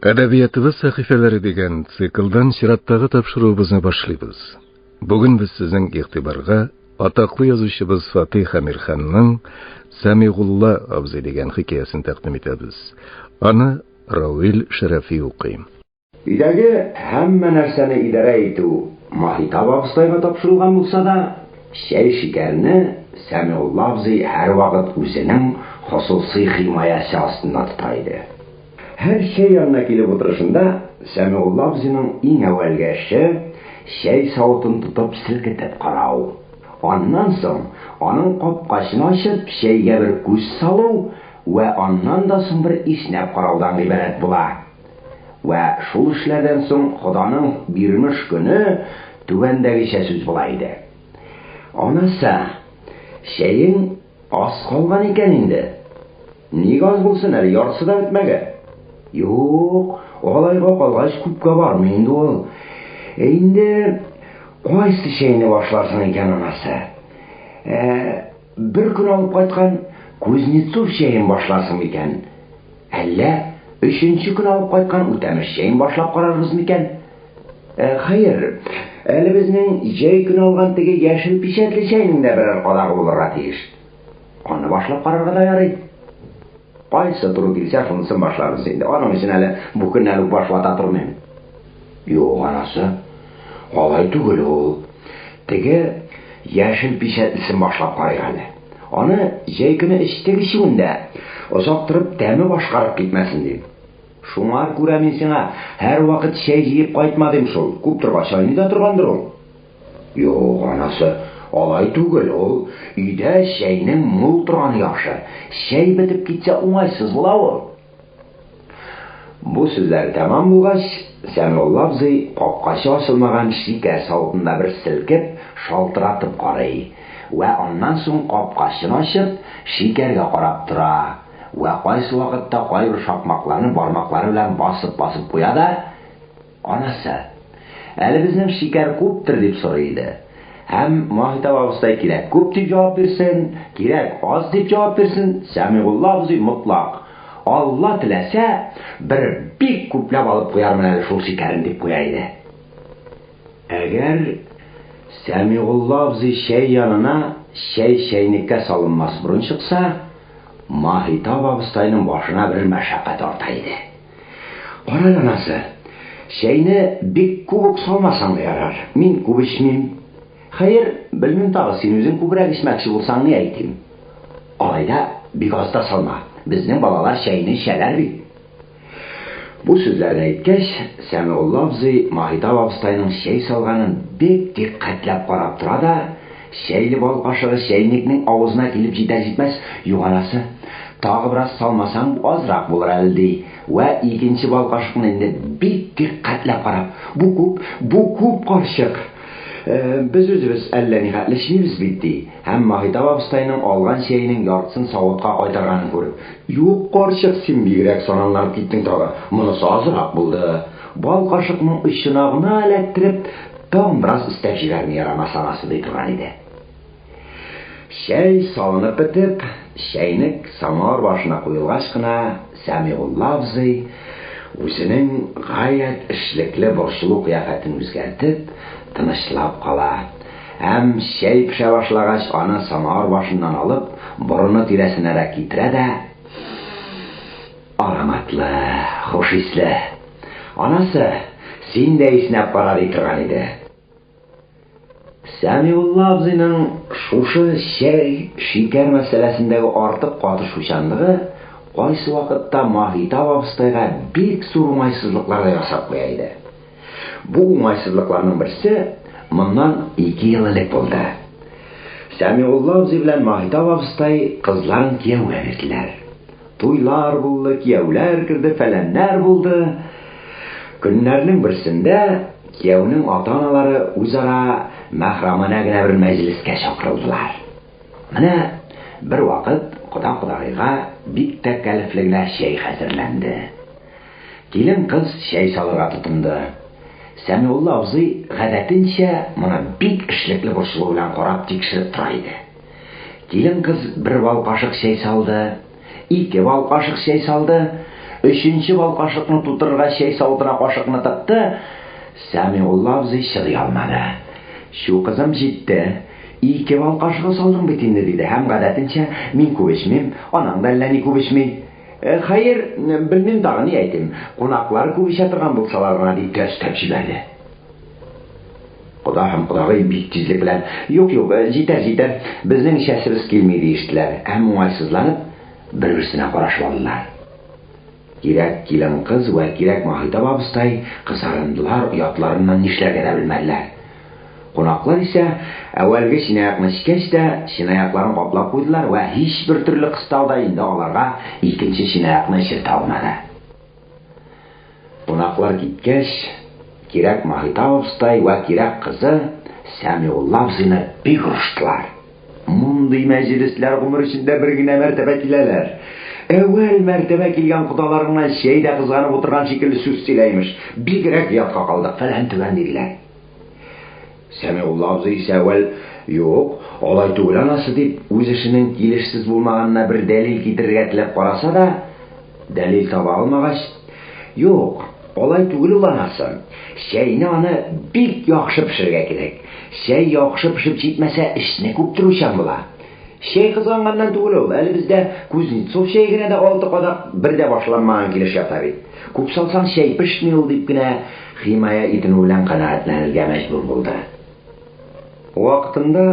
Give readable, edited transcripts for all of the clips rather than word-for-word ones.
Әдәбиятыбыз сәхифәләре дигән циклдан чираттагы тапшыруыбызны башлыйбыз. Бүген без сезнең игътибарга атаклы язучыбыз Фатих Әмирханның Сәмигулла абзый дигән хикәясен тәкъдим итәбез. Аны Равил Шәрәфи укый. Өйдәге һәммә нәрсәне идарә итү Маһитап абыстайга тапшырылган булса да, чәй-шикәрне Сәмигулла абзый һәрвакыт үзенең хосусый химаясе астында тота иде. Һәр чәй янына килеп утырышында Сәмигулла абзыйның иң әүвәлге эше, чәй савытын тотып селкетеп карау. Аннан соң, аның капкачын ачып, чәйгә бер күз салу вә аннан да соң бер иснәп караудан гыйбарәт була. Вә шул эшләрдән соң Ходаның бирмеш көне түбәндәгечә сүз була иде. Анасы, чәең Аз калган икән инде. Ник аз булсын әле, яртысы да бетмәгән. Юк, алайга калгач күпкә бармый инде ул. Ә инде кайсы чәйне башларсың икән, анасы? Ә, бер көн алып кайткан Кузнецов чәен башларсың микән? Әллә өченче көн алып кайткан Үтәмеш чәен башлап карарбыз микән? Ә, хәер, әле безнең җәй көне алган теге яшел пичәтле чәйнең дә берәр кадагы булырга тиеш. Аны башлап карарга да ярый. Кайсы туры килсә, шунысын башларбыз инде. Аның өчен әле бу көннән үк баш вата тормыйм. Юк, анасы, алай түгел ул. Теге яшел пичәтлесен башлап карыйк әле. Аны җәй көне эчтек эчүен дә, озак торып тәме башкарып китмәсен дип. Шуңар күрә мин сиңа һәрвакыт чәй җыеп кайтма дим шул. Күп торгач айный да торгандыр ул. Юк, анасы, алай түгел ул. Өйдә чәйнең мул торганы яхшы. Чәй бетеп китсә уңайсыз була ул. Бу сүзләр тәмам булгач, Сәмигулла абзый капкачы ачылмаган шикәр савытын да бер селкеп, шалтыратып карый вә аннан соң капкачын ачып, шикәргә карап тора. Вә кайсы вакытта кайбер шакмакларны бармаклары белән басып-басып куя да, Анасы, әле безнең шикәр күптер, дип сорый иде. Һәм Маһитап абыстай кирәк күп дип җавап бирсен, кирәк аз дип җавап бирсен, Сәмигулла абзый мотлак, Алла теләсә, бер бик күпләп алып куярмын әле шул шикәрен, дип куя иде. Әгәр Сәмигулла абзый чәй янына чәй чәйнеккә салынмас борын чыкса, Маһитап абыстайның башына бер мәшәкать арта иде. Карале, анасы, чәйне бик күп үк салмасаң да ярар, мин күп эчмим. Хәер, белмим тагы, син үзең күбрәк эчмәкче булсаң, ни әйтим. Алай да бик аз да салма, безнең балалар чәйне эчәләр бит. Бу сүзләрне әйткәч, Сәмигулла абзый Маһитап абыстайның чәй салганын бик дикъкатьләп карап тора да, чәйле бал кашыгы чәйнекнең авызына килеп җитәр-җитмәс, Юк, анасы, тагы бераз салмасаң, бу азрак булыр әле, ди вә икенче бал кашыкны инде бик дикъкатьләп карап, Бу күп, бу күп, карчык! Без үзебез әллә нихәтле эчмибез бит, ди. Һәм Маһитап абыстайның алган чәенең яртысын савытка кайтарганын күреп, Юк, карчык, син бигрәк сананланып киттең тагы, монысы азрак булды. Бал кашыкның очына гына эләктереп, тагын бераз өстәп җибәрми ярамас, анасы, ди торган иде. Чәй салынып бетеп, чәйнек самавыр башына куелгач кына Сәмигулла абзый, үзенең гаять эшлекле борчылу кыяфәтен үзгәртеп, тынычлап кала. Һәм чәй пешә башлагач, аны самавыр башыннан алып, борыны тирәсенәрәк китерә дә, Ароматлы, хуш исле. Анасы, син дә иснәп кара, ди торган иде. Сәмигулла абзыйның шушы чәй, шикәр мәсьәләсендәге артык катышучанлыгы кайсы вакытта Маһитап абыстайга бик зур уңайсызлыклар да ясап куя иде. Бу уңайсызлыкларның берсе моннан ике ел элек булды. Сәмигулла абзый белән Маһитап абыстай кызларын кияүгә бирделәр. Туйлар булды, кияүләр керде, фәләннәр булды. Көннәрнең берсендә кияүнең ата-аналары үзара мәхраманә генә бер мәҗлескә чакырылдылар. Менә бервакыт кода-кодагыйга бик тә кәлефле генә чәй хәзерләнде. Килен кыз чәй салырга тотынды. Сәмигулла абзый, гадәтенчә, моны бик эшлекле борчылу белән карап тикшереп тора иде. Килен кыз бер бал кашык чәй салды, ике бал кашык чәй салды. өченче бал кашыкны тутырырга чәй савытына кашыкны тыкты, Сәмигулла абзый чыдый алмады. Чү, кызым, җитте. Ике бал кашыгы салдың бит инде, диде һәм гадәтенчә, мин күп эчмим, анаң да әллә ни күп эчми. Э, хәер, белмим тагы ни әйтим. Кунаклар күп эчә торган булсалар гына, дип тә өстәп җибәрде. Кода һәм кодагый бик тизлек белән, юк, юк, э, җитәр, җитәр, безнең эчәсебез килми, диештеләр һәм уңайсызланып, бер-берсенә карашып алдылар. Кирәк килен кыз вә кирәк Маһитап абыстай кызарындылар, оятларыннан нишләргә дә белмәделәр. Кунаклар исә, әүвәлге чынаякны эчкәч тә, чынаякларын каплап куйдылар вә һичбер төрле кыстау да инде аларга икенче чынаякны эчертә алмады. Кунаклар киткәч, кирәк Маһитап абыстай вә кирәк кызы Сәмигулла абзыйны бик орыштылар. Мондый мәҗлесләр гомер эчендә бер генә мәртәбә киләләр. Әүвәл мәртәбә килгән кодаларыңнан чәй дә кызганып утырган шикелле сүз сөйлә, имеш. Бигрәк оятка калдык, фәлән-төгән, диделәр. Сәмигулла абзый исә әүвәл, Юк, алай түгел анасы, дип, үз эшенең килешсез булмаганына бер дәлил китерергә теләп караса да, дәлил таба алмагач, Юк, алай түгел ул анасы. Чәйне аны бик яхшы пешерергә кирәк. Чәй яхшы пешеп җитмәсә, эчне күптерүчән була. Чәй кызганганнан түгел ул, әле бездә Кузнецов чәе генә дә алты кадак бер дә башланмаган килеш ята бит. Күп салсаң, чәй пешми ул, дип кенә химая итенү белән канәгатьләнергә мәҗбүр булды. Вакытында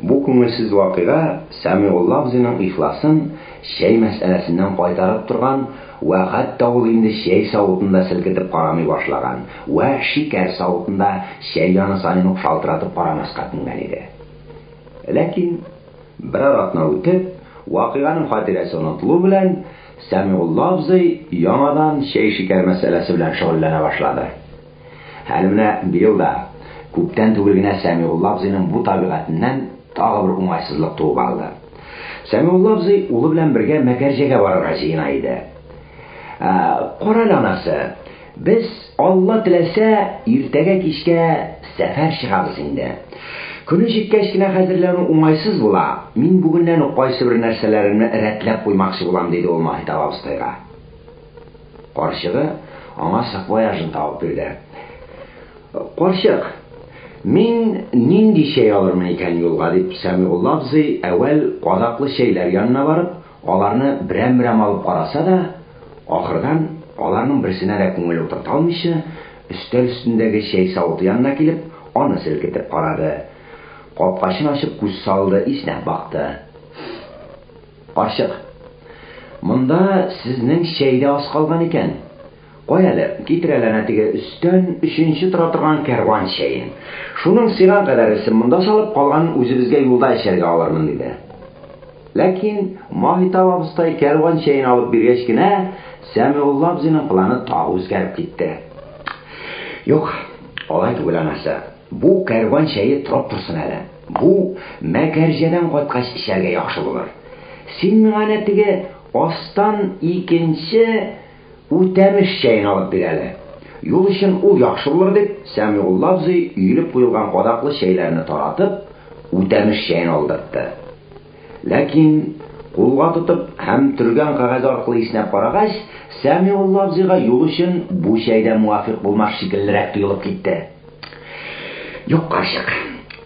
бу күңелсез вакыйга Сәмигулла абзыйның ихласын чәй мәсьәләсеннән кайтарып торган вә хәтта ул инде чәй савытын да селкетеп карамый башлаган вә шикәр савытын да чәй яны саен ук шалтыратып карамаска күнгән иде. Ләкин, берәр атна үтеп, вакыйганың хатирәсе онытылу белән, Сәмигулла абзый яңадан чәй-шикәр мәсьәләсе белән шөгыльләнә башлады. Әле менә быел да, күптән түгел генә Сәмигулла абзыйның бу табигатеннән тагы бер уңайсызлык туып алды. Сәмигулла абзый улы белән бергә Мәкәрҗәгә барырга җыена иде. Ә, Карале, анасы, без, Алла теләсә, иртәгә кичкә сәфәр чыгабыз инде. Көне җиткәч кенә хәзерләнү уңайсыз була, мин бүгеннән үк кайсыбер нәрсәләремне рәтләп куймакчы булам, диде ул Маһитап абыстайга. Карчыгы аңа саквояжын табып бирде. Карчык, мин нинди чәй алырмын икән юлга, дип Сәмигулла абзый әүвәл кадаклы чәйләр янына барып, аларны берәм-берәм алып караса да, ахырдан аларның берсенә дә күңел утырта алмыйча, өстәл өстендәге чәй савыты янына килеп, аны селкетеп карады. Капкачын ачып күз салды, иснәп бакты. Карчык, монда сезнең чәй дә аз калган икән. Кай әле, китер әле әнә теге өстән өченче тора торган кәрван чәен. Шуның сыйган кадәресен монда салып, калганын үзебезгә юлда эчәргә алырмын, диде. Ләкин Маһитап абыстай кәрван чәен алып биргәч кенә, Сәмигулла абзыйның планы тагы үзгәреп китте. Юк, алай түгел, анасы. Бу кәрван чәе торып торсын әле. Бу Мәкәрҗәдән кайткач эчәргә яхшы булыр. Син миңа әнә теге астан икенче Үтәмеш чәен алып бир әле. Юл өчен ул яхшы булыр, дип, Сәмигулла абзый өелеп куелган кадаклы чәйләрне таратып, Үтәмеш чәен алдыртты. Ләкин кулга тотып һәм төргән кәгазь аркылы иснәп карагач, Сәмигулла абзыйга юл өчен бу чәй дә муафикъ булмас шикеллерәк тоелып китте. Юк, карчык.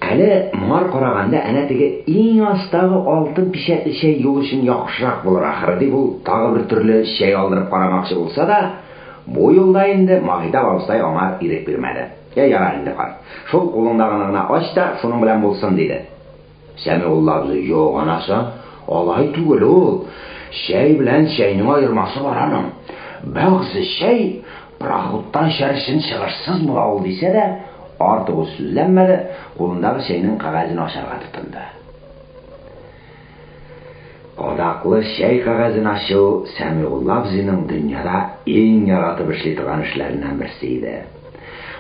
Әле моңар караганда әнә теге иң астагы алтын пичәтле чәй юл өчен яхшырак булыр ахры, дип ул тагы бер төрле чәй алдырып карамакчы булса да, бу юлда инде Маһитап абыстай аңа ирек бирмәде. Йә, ярар инде, карт. Шул кулыңдагыны гына ач та, шуның белән булсын, диде. Сәмигулла абзый, юк, анасы, алай түгел ул. Чәй белән чәйнең аермасы бар аның. Бәгъзе чәй прахуттан эчәр өчен чыгышсыз була ул, дисә дә, артык үз сүзләнмәде, кулындагы чәйнең кәгазен ачарга тотынды. Кадаклы чәй кәгазен ачу Сәмигулла абзыйның дөньяда иң яратып эшли торган эшләреннән берсе иде.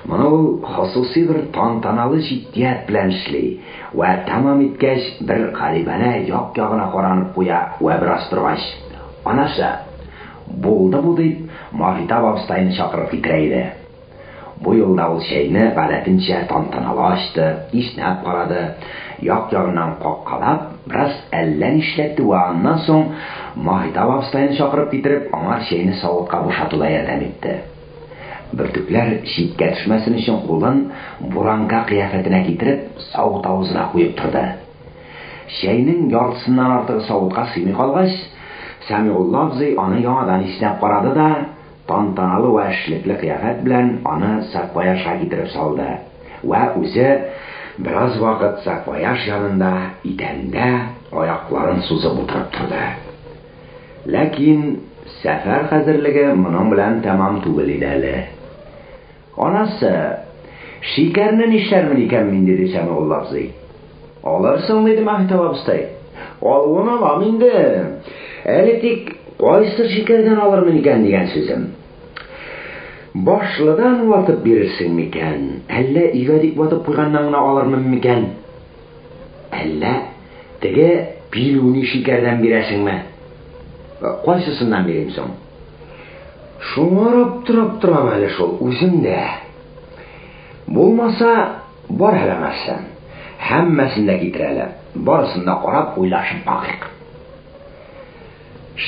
Моны ул хосусый бер тантаналы җитдият белән эшли вә тәмам иткәч, бер галибанә як-ягына каранып куя вә бераз торгач, Анасы, булды бу дип, Маһитап абыстайны чакырып китерә иде. Бу юлда ул чәйне гадәтенчә тантаналы ачты, иснәп карады, як-ягыннан каккалап, бераз әллә нишләтте вә аннан соң, Маһитап абыстайны чакырып китереп, аңар чәйне савытка бушатуда ярдәм итте. Бөртекләр читкә төшмәсен өчен кулын буранка кыяфәтенә китереп, савыт авызына куеп торды. Чәйнең яртысыннан артыгы савытка сыймый калгач, Сәмигулла абзый аны яңадан иснәп карады да, тантаналы вә эшлекле кыяфәт белән аны саквояжга китереп салды вә үзе бераз вакыт саквояж янында идәндә аякларын сузып утырып торды. Ләкин сәфәр хәзерлеге моның белән тәмам түгел иде әле. Анасы, шикәрне нишләрмен икән мин, диде Сәмигулла абзый. Алырсың, диде Маһитап абыстай. Алуын алам инде. Әле тик кайсы шикәрдән алырмын икән дигән сүзем. Башлыдан ватып бирерсең микән? Әллә өйгә дип ватып куйганнан гына алырмын микән? Әллә теге пилүни шикәрдән бирәсеңме? Кайсысыннан бирим соң? Шуңар аптырап торам әле шул үзем дә. Булмаса, бар әле анасы. Һәммәсен дә китер әле. Барысын да карап, уйлашып бакыйк.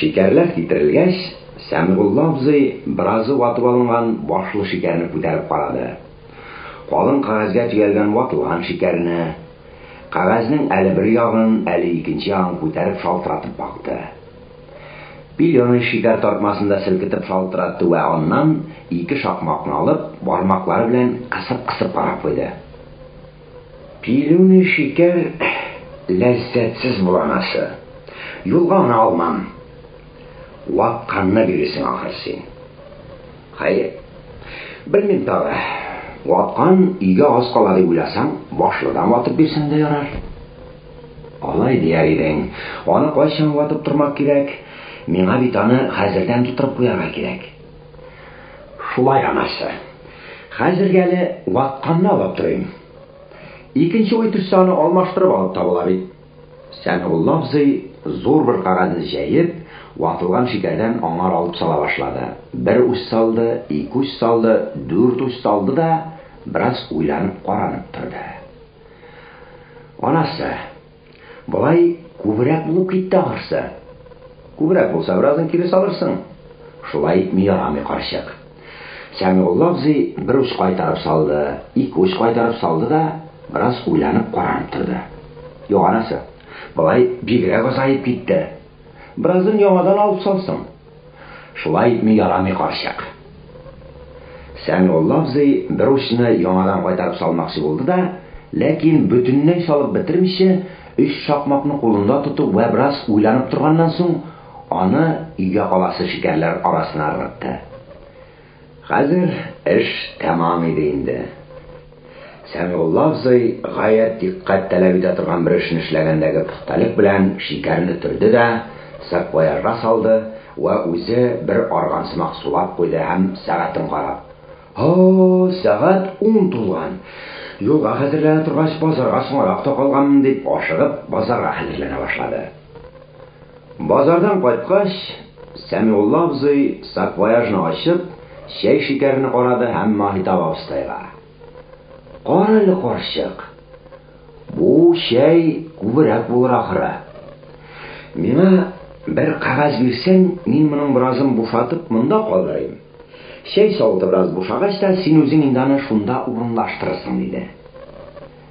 Шикәрләр китерелгәч, Сәмигулла абзый беразы ватып алынган башлы шикәрне күтәреп карады. Калын кәгазьгә төялгән ватылган шикәрне, кәгазьнең әле бер ягын, әле икенче ягын күтәреп шалтыратып бакты. Пеленый шикәр тартмасын да селкетеп шалтыратты вә аннан ике шакмакны алып, бармаклары белән кысып-кысып карап куйды. Пилүне шикәр ләззәтсез була анасы. Юлга аны алмам. Ватканны бирерсең ахыр син. Хәер, белмим тагы. Ваткан өйгә аз кала дип уйласаң, башлыдан ватып бирсәң дә ярар. Алай дияр идең. Аны кайчан ватып тормак кирәк? Миңа бит аны хәзердән тутырып куярга кирәк. Шулай анасы. Хәзергә әле ватканны алып торыйм. Икенче уй төшсә аны алмаштырып алып та була бит. Сәмигулла абзый зур бер кәгазьне җәеп, ватылган шикәрдән аңар алып сала башлады. Бер уч салды, ике уч салды, дүрт уч салды да, бераз уйланып каранып торды. Анасы, Болай күбрәк булып китте ахрысы. Күбрәк булса, беразын кире салырсың. Шулай итми ярамый, карчык. Сәмигулла абзый бер уч кайтарып салды, ике уч кайтарып салды да, бераз уйланып каранып торды. Юк, анасы, болай бигрәк азаеп китте. Беразын яңадан алып салсың. Шулай итми ярамый, карчык. Сәмигулла абзый бер учны яңадан кайтарып салмакчы булды да, ләкин бөтенләй салып бетермичә, өч шакмакны кулында тотып вә бераз уйланып торганнан соң, аны өйгә каласы шикәрләр арасына ыргытты. Хәзер эш тәмам иде инде. Сәмигулла абзый гаять дикъкать таләп итә торган бер эшне эшләгәндәге пөхтәлек белән шикәрне төрде дә, саквояжга салды вә үзе бер арган сымак сулап куйды һәм сәгатен карап, Һо, сәгать ун тулган. Юлга хәзерләнә торгач, базарга соңрак та калганмын, дип, ашыгып, базарга хәзерләнә башлады. Базардан кайткач, Сәмигулла абзый саквояжны ачып, чәй шикәрне карады һәм Маһитап абыстайга. Кара әле, карчык, бу чәй күбрәк булыр ахыры. Миңа бер кәгазь бирсәң, мин моның беразын бушатып монда калдырыйм. Чәй савыты бераз бушагач та, син үзең инде аны шунда урынлаштырырсың, диде.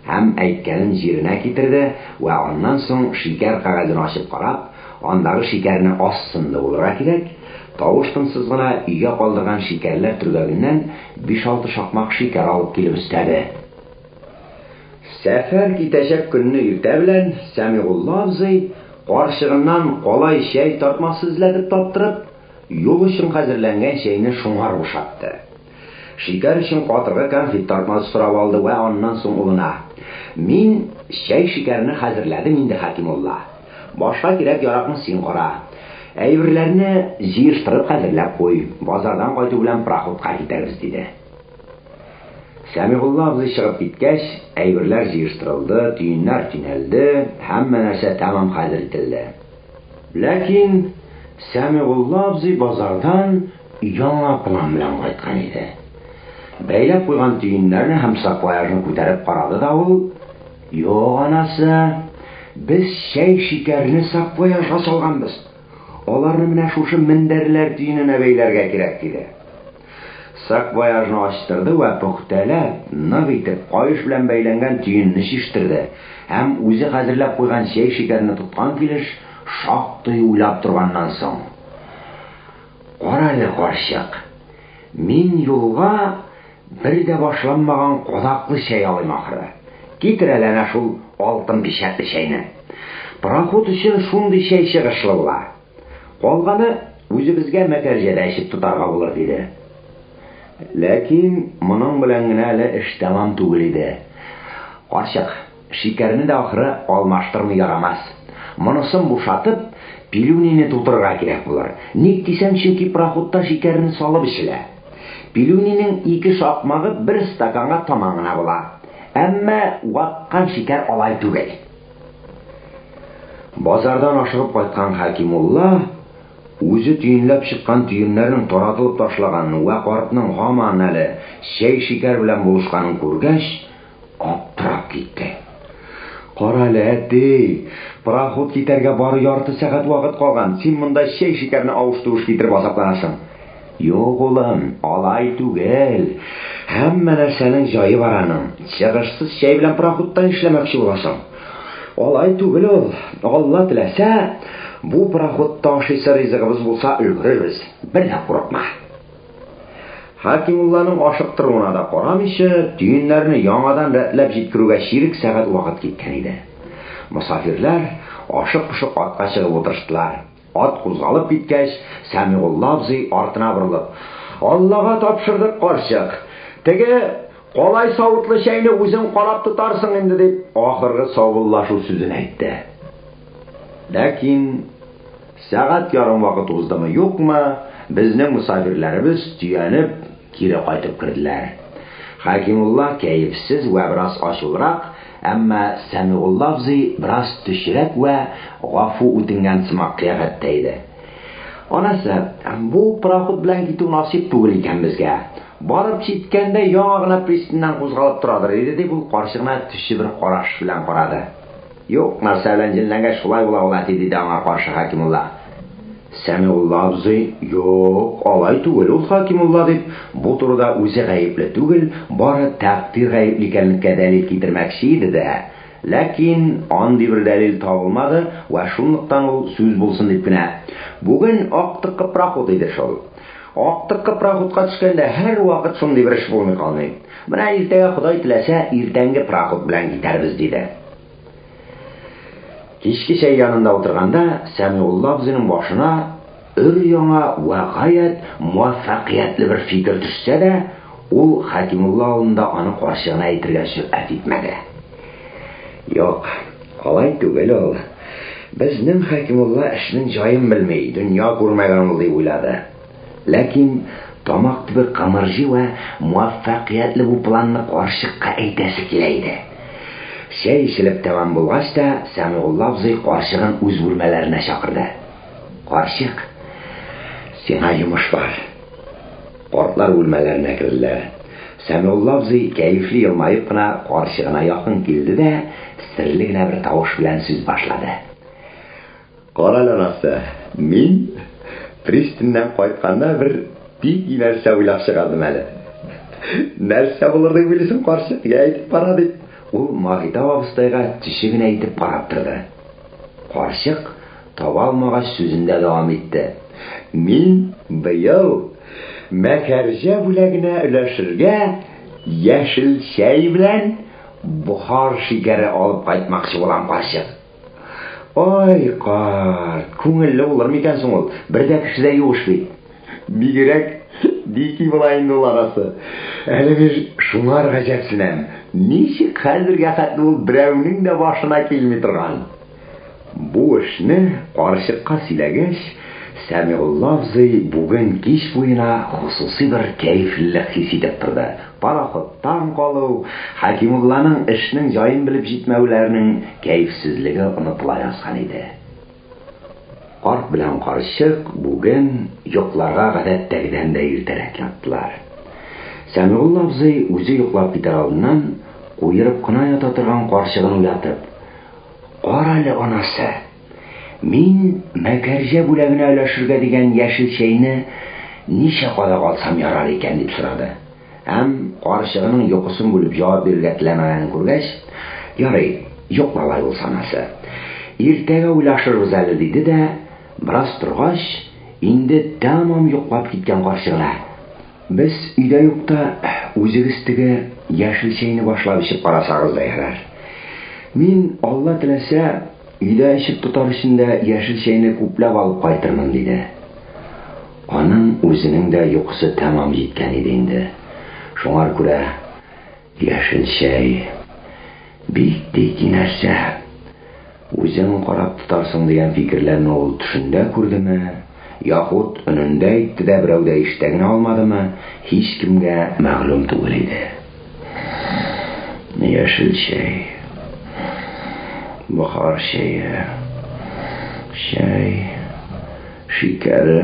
Һәм әйткәнен җиренә китерде вә аннан соң шикәр кәгазен ачып карап, андагы шикәрне азсынды булырга кирәк, тавыш-тынсыз гына өйгә калдырган шикәрләр төргәгеннән биш-алты шакмак шикәр алып килеп өстәде. Сәфәр китәчәк көнне иртә белән Сәмигулла абзый, карчыгыннан калай чәй тартмасы эзләтеп таптырып, юл өчен хәзерләнгән чәйне шуңар бушатты. Шикәр өчен катыргы конфет тартмасы сорап алды вә аннан соң улына, Мин чәй-шикәрне хәзерләдем инде, Хәкимулла. Башка кирәк-яракны син кара. Әйберләрне җыештырып хәзерләп куй, базардан кайту белән проходка китәрбез, диде. Сәмигулла абзый чыгып киткәч, әйберләр җыештырылды, төеннәр төйнәлде, һәммә нәрсә тәмам хәзер ителде. Ләкин Сәмигулла абзый базардан яңа план белән кайткан иде. Бәйләп куйган төеннәрне һәм саквояжны күтәреп карады да ул, Юк, анасы, без чәй-шикәрне саквояжга салганбыз. Аларны менә шушы мендәрләр төененә бәйләргә кирәк, диде. Саквояжны ачтырды вә пөхтәләп, нык итеп, каеш белән бәйләнгән төенне чиштерде һәм үзе хәзерләп куйган чәй шикәрне тоткан килеш шактый уйлап торганнан соң: "Кара әле, карчык, мин юлга бер дә башланмаган кадаклы чәй алыйм ахры. Китер әле әнә шул алтын пичәтле чәйне. Пароход өчен шундый чәй чыгышлы була. Калганы үзебезгә Мәкәрҗәдә эчеп тотарга булыр", диде. Ләкин моның белән генә әле эш тәмам түгел иде. Карчык, шикәрне дә ахры алмаштырмый ярамас. Монысын бушатып, пилюнине тутырырга кирәк булыр. Ник дисәң, чөнки пароходта шикәрне салып эчелә. Пилюнинең ике шакмагы бер стаканга таман гына була. Әмма ваткан шикәр алай түгел. Базардан ашыгып кайткан Хәкимулла үзе төенләп чыккан төеннәрнең таратылып ташлаганын вә картның һаман әле чәй шикәр белән булышканын күргәч, аптырап китте. Кара әле, әти, пароход китәргә бары ярты сәгать вакыт калган. Син монда чәй шикәрне авыш-туыш китереп азапланасың. Юк, улым, алай түгел. Һәммә нәрсәнең җае бар аның. Чыгышсыз чәй белән пароходта эшләмәкче буласың. Алай түгел ул. Алла теләсә, бу пароходта ашыйсы ризыгыбыз булса өлгерербез. Бер дә курыкма. Хәкимулланың ашыктыруына да карамыйча, төеннәрне яңадан рәтләп җиткерүгә чирек сәгать вакыт киткән иде. Мосафирләр ашык-пошык атка чыгып утырыштылар. Ат кузгалып киткәч, Сәмигулла абзый артына борылып: "Аллага тапшырдык, карчык. Теге калай савытлы чәйне үзең карап тотарсың инде", дип, ахыргы саубуллашу сүзен әйтте. Ләкин сәгать ярым вакыт уздымы, юкмы, безнең мосафирләребез төянеп кире кайтып керделәр. Хәкимулла кәефсез вә бераз ачулырак, әмма Сәмигулла абзый бераз төчерәк вә гафу үтенгән сымак кыяфәттә иде. Анасы, бу пароход белән китү насыйп түгел икән безгә. Барып җиткәндә яңа гына пристаньнан кузгалып торадыр иде, дип ул карчыгына төче бер караш белән карады. Юк, нәрсә белән җенләнгәч шулай була ул, әти, диде аңа каршы Хәкимулла. Сәмигулла абзый: "Юк, алай түгел ул, Хәкимулла", дип, бу турыда үзе гаепле түгел, бары тәкъдир гаепле икәнлеккә дәлил китермәкче иде дә, ләкин андый бер дәлил табылмады вә шунлыктан ул сүз булсын дип кенә: "Бүген актыккы проход иде шул. Актыккы проходка төшкәндә һәрвакыт шундый бер эш булмый калмый. Менә иртәгә, Ходай теләсә, иртәнге проход белән китәрбез", диде. Кичке чәй янында утырганда Сәмигулла абзыйның башына өр-яңа вә гаять муаффәкыятьле бер фикер төшсә дә, ул Хәкимулла алдында аны карчыгына әйтергә җөрьәт итмәде. Юк, алай түгел ул. Безнең Хәкимулла эшнең җаен белми, дөнья күрмәгән ул, дип уйлады. Ләкин тамак төбе кымырҗый вә муаффәкыятьле бу планны карчыкка әйтәсе килә иде. Чәй эчелеп тәмам булгач та, Сәмигулла абзый карчыгын үз бүлмәләренә чакырды. Карчык, сиңа йомыш бар. Картлар бүлмәләренә керделәр. Сәмигулла абзый кәефле елмаеп кына карчыгына якын килде дә, серле генә бер тавыш белән сүз башлады. Кара әле, анасы, мин пристаньнан кайтканда бер бик нәрсә уйлап чыгардым әле. Нәрсә булыр дип уйлыйсың, карчык, я әйтеп кара, дип, ул Маһитап абыстайга төче генә итеп карап торды. Карчык таба алмагач сүзендә дәвам итте. Мин быел Мәкәрҗә бүләгенә өләшергә яшел чәй белән бохар шикәре алып кайтмакчы булам, карчык. Ай, карт, күңелле булыр микән соң ул? Бер дә кеше дә юк бит. Бигрәк дики була инде ул арасы. Әле мин шуңар гаҗәпсенәм. Ничек хәзергә хәтле ул берәүнең дә башына килми торган? Бу эшне карчыкка сөйләгәч, Сәмигулла абзый бүген кич буена хосусый бер кәефлелек хис итеп торды. Пароходтан калу, Хәкимулланың эшнең җаен белеп җитмәүләренең кәефсезлеге онытыла язган иде. Карт белән карчык бүген йокларга гадәттәгедән дә иртәрәк яттылар. Сәмигулла абзый үзе йоклап китәр алдыннан куерып кына ята торган карчыгын уятып: "Кара әле, анасы, Мин Мәкәрҗә бүләгенә өләшергә дигән яшел чәйне ничә кадак алсам ярар икән, дип сорады. Һәм карчыгының йокысын бүлеп җавап бирергә теләмәгәнен күргәч, ярый, йокла алай булса, анасы. Иртәгә уйлашырбыз әле, диде дә, бераз торгач, инде тәмам йоклап киткән карчыгына: Без өйдә юкта үзегез теге яшел чәйне башлап эчеп карасагыз да ярар. Мин, Алла теләсә, өйдә эчеп тотар өчен дә яшел чәйне күпләп алып кайтырмын, диде. Аның үзенең дә йокысы тәмам җиткән иде инде. Шуңар күрә яшел чәй бик тики нәрсә. Үзең карап тотарсың дигән фикерләрне ул төшендә күрдеме, яхут өнендә әйтте дә берәү дә ишетә генә алмадымы, һичкемгә мәгълүм түгел иде. Яшел чәй, бохар чәе, чәй, шикәре,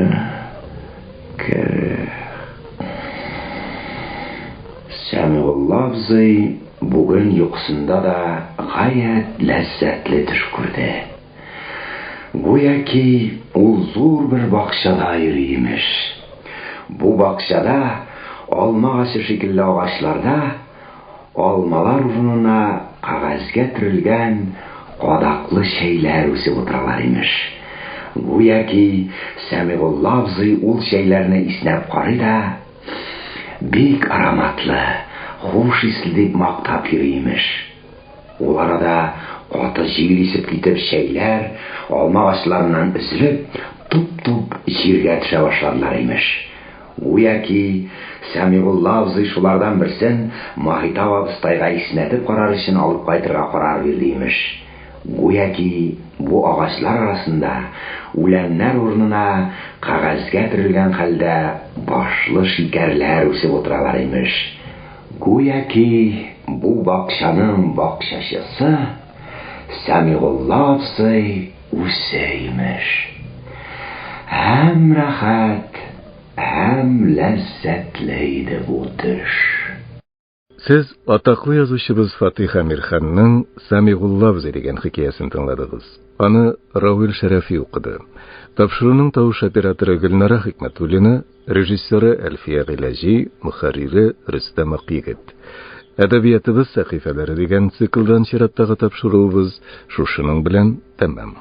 кере. Сәмигулла абзый бүген йокысында да гаять ләззәтле төш күрде. Гүяки ул зур бер бакчада йөри, имеш. Бу бакчада алма агачы шикелле агачларда алмалар урынына кәгазьгә төрелгән кадаклы чәйләр үсеп утыралар, имеш. Гүяки Сәмигулла абзый ул чәйләрне иснәп карый да, бик ароматлы, хуш исле дип мактап йөри, имеш. Ул арада каты җил исеп китеп, чәйләр, алма агачларыннан өзелеп, туп-туп җиргә төшә башладылар, имеш. Гүяки Сәмигулла абзый шулардан берсен Маһитап абыстайга иснәтеп карар өчен алып кайтырга карар бирде, имеш. Гүяки бу агачлар арасында үләннәр урынына кәгазьгә төрелгән хәлдә башлы шикәрләр үсеп утыралар, имеш. Гүяки бу бакчаның бакчачысы Сәмигулла абзый үзе, имеш. Һәм рәхәт, һәм ләззәтле иде бу төш. Сез атаклы язучыбыз Фатих Әмирханның Сәмигулла абзый дигән хикәясен тыңладыгыз. Аны Равил Шәрәфи укыды. Тапшыруның тавыш операторы Гөлнара Хикмәтуллина, режиссеры Әлфия Гыйләҗи, мөхәррире Рөстәм Акъегет. Әдәбиятыбыз сәхифәләре дигән циклдан чираттагы тапшыруыбыз шушының белән тәмам.